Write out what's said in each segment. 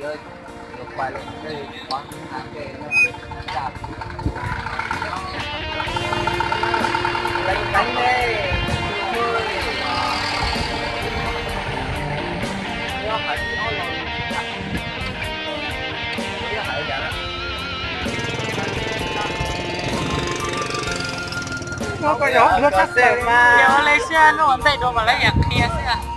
Ua li xwb, hnub ua ntej dua mas lawv yam qhia xwb.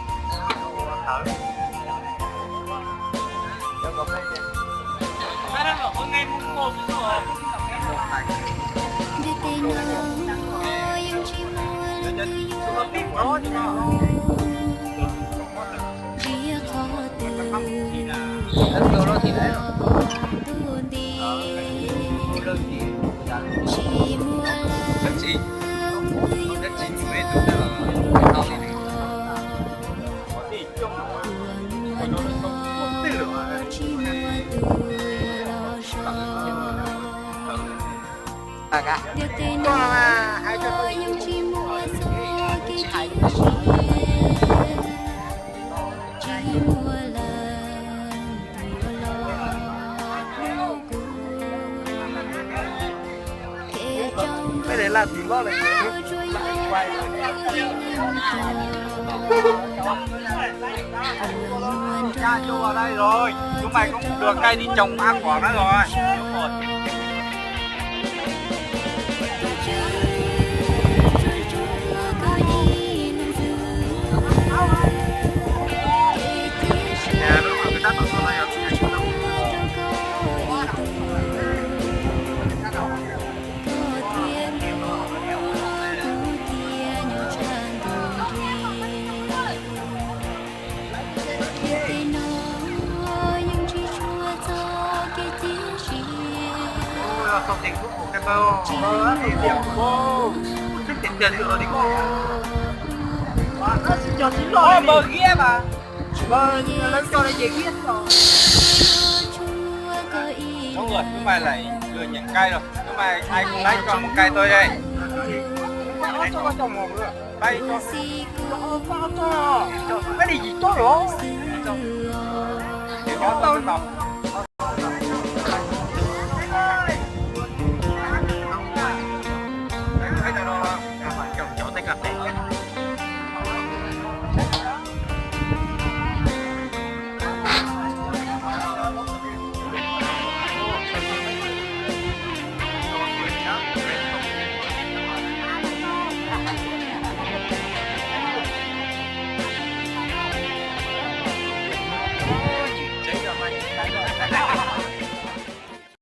Peb de laj tsis loj li. Ua li os, cov phooj ywg, Hnub mas lawm, hnub mas ai kuv laib coj mus nqaij tau es. Laib coj, peb li yim coj los. Coj tau.